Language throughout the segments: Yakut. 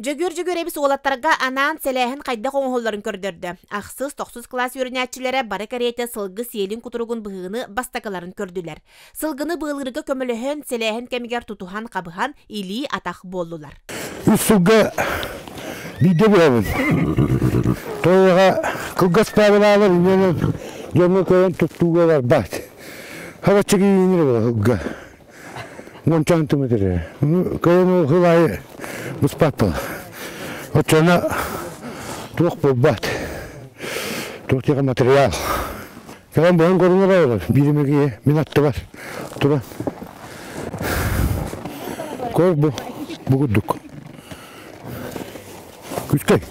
Дьөгүөр Дьөгүөрэбис уолаттарга анаан сэлээһин хайдах оҥоһулларын көрдөрдө. Ахсыс, тохсус кылаас үөрэнээччилэрэ бары кэриэтэ сылгы сиэлин кутуругун быһыыны бастакыларын көрдүлэр. Сылгыны быалыырга көмөлөһөн, сэлээһин кэмигэр тутуһан-хабыһан илии-атах буоллулар. Үс сылга биирдэ быһабын. Тойоҕо кылгас паабылаалар инньэ дьоҥҥо көрөн туттууга барбат. Хабаччы киинир сылга. Уончаан түмүтүрэ. Кыйын ол сыл аайы быспат буол. Оччоно туох буолбат. Туох диэхэ материал. Кэлэн быһан көрүнэр оҕолор. Биир эмэ мин аттыбар туран. Көр бу, бу курдук. Күскэй.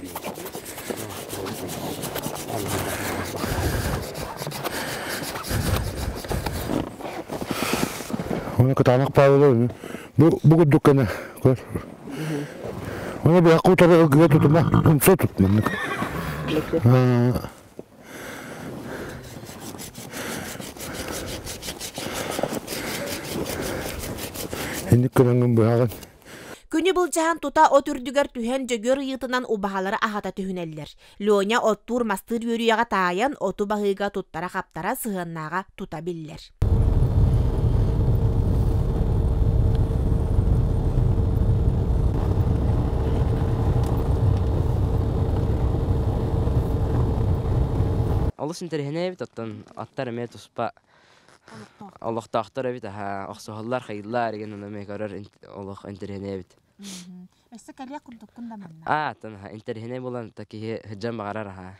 Оны кытаанах Павел бу бу курдук гына көр. Оны быһа кутары ылгыга тутума, умса тут маннык. Инник гынан быһаҕын. Күнү былдьаһан тута от үрдүгэр түһэн Дьөгүөр ыйыытынан убаһалары аһата түһүнэллэр. Леня оттуур-мастыыр үөрүйэҕэ таайан оту баһыыга туттара-хаптара сыһыаннааҕа тута биллэр. Олус интэриэһинэй эбит, оттон аттар эмиэ туспа олохтоохтор эбит аһаа охсуһаллар хайыыллар игин ону эмиэ көрөр олох интэриэһинэй эбит. Өссө кэлиэх курдуккун да манна. Аа, оттон интэриэһинэй буолан то киһи сылдьан баҕарар аһаа.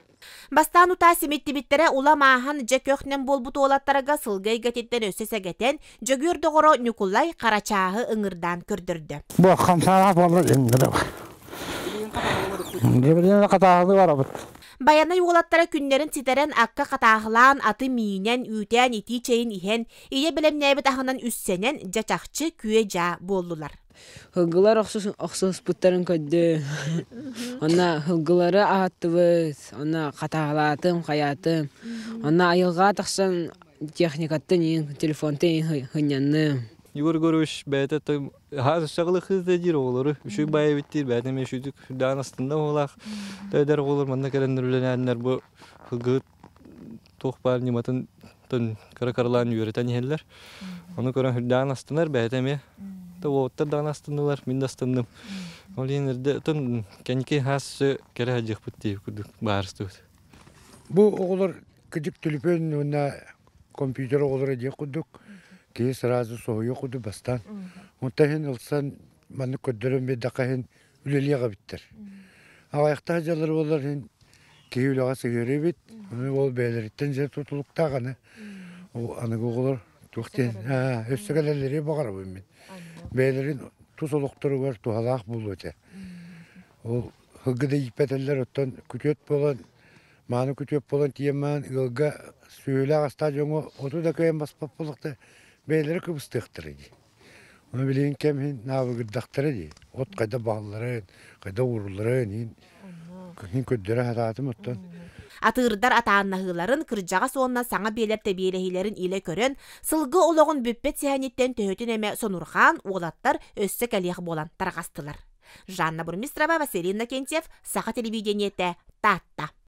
Бастаан утаа симиттибиттэрэ улам ааһан дьэ көх-нэм буолбут уолаттарга сылгы эйгэтиттэн өссө сэгэтэн, Дьөгүөр доҕоро Ньукулай Харачааһы ыҥырдаан көрдөрдө. Бу хамсаалаах буолла ыҥырып. Дьэбиринэ хатааһылыы барабыт. Байанай уолаттара күннэрин ситэрэн акка хатааһылаан, аты миинэн, үүтээн итии чэйин иһэн, ийэ бэлэмнээбит аһынан үссэнэн, дьэ чахчы күө-дьаа буоллулар. Сылгылар охсуспуттарын көрдүм. Онно сылгылары аһаттыбыт, онно хатааһылаатым, хайаатым. Онно айылҕаҕа тахсан техникаттан иин, телефонтан иин сынньанным. Егор Егорович бэйэтэ хаас өссө кыыс да диир оҕолору үчүгэй баайа эбит диир бэйэтэ эмиэ үчүгдүк сүрдээх астында оҕолоох эдэр оҕолор манна кэлэннэр үлэлээннэр бу сылгыһыт туох баар ньыматын кыра кыралаан үөрэтэн иһэллэр ону көрөн сүрдээҕин астынар бэйэтэ эмиэ да уолаттар даҕаны астыннылар мин да астынным ол иһин эрдэ оттон кэнники хаас өссө кэрэ сылдьыахпыт дии курдук баарыстыбыт Бу оҕолор кыдьык түлүпүөн уонна компьютер оҕолоро диэх курдук киһи сразу соһуйуох курдук бастаан. Онтон иһин ылсан маннык көрдөрөн биэрдэххэ иһин үлэлиэх эбиттэр. Аҕыйахтаах дьаллар буоллар иһин киһи үлэҕэ сыһыарыы эбит. Ону ол бэйэлэриттэн дьэ тутулуктаах аны. Аныгы оҕолор туох диэн өссө кэлэллэри баҕарабын мин. Бэйэлэрин тус олохторугар туһалаах буолуо этэ. Ол сылгы да ииппэтэллэр оттон күтүөт буолан мааны күтүөт буолан тиийэн баран ыалга сүөһүлээх астаах дьоҥҥо оту да кыайан баспат буоллахта бэйэлэрэ кыбыстыахтара дии. Ону билигин кэм иһин наабыгырдахтара дии. От хайда баалларын, хайда уурулларын иһин иһин көрдөрө сатаатым оттон. Атыырдар атааннаһыыларын, кырдьаҕас уонна саҥа биэлэр тэбиэлэһиилэрин илэ көрөн, сылгы олоҕун бүппэт сэһэниттэн төһөтүн эмэ сонурҕаан, уолаттар өссө кэлиэх буолан тарҕастылар. Жанна Бурмистрова, Василий Иннокентьев, Саха телевидениетэ, Таатта.